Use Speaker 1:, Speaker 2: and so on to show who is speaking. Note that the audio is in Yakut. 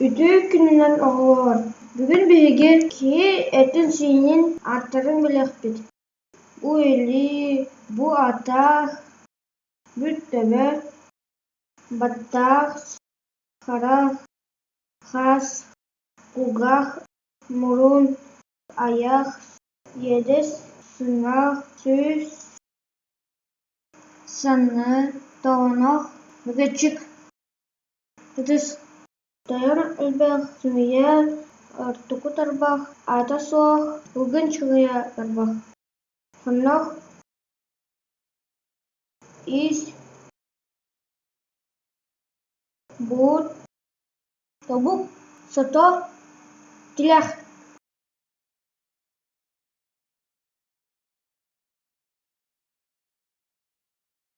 Speaker 1: Үтүө күнүнэн оҕолоор, бүгүн биһиги киһи этин-сиинин ааттарын билиэхпит. Бу илии, бу атах, бу төбө, баттах, харах, хас, кулгаах, мурун, айах, иэдэс, сыҥаах, сүүс, санны, тоҕонох, мөкөччүк, ытыс. Тойон элбэх, сымыйа, ортоку тарбах, аата суох, ылгын чыгыйа тарбах, хоннох, ис, буут, тобук, сото, тилэх.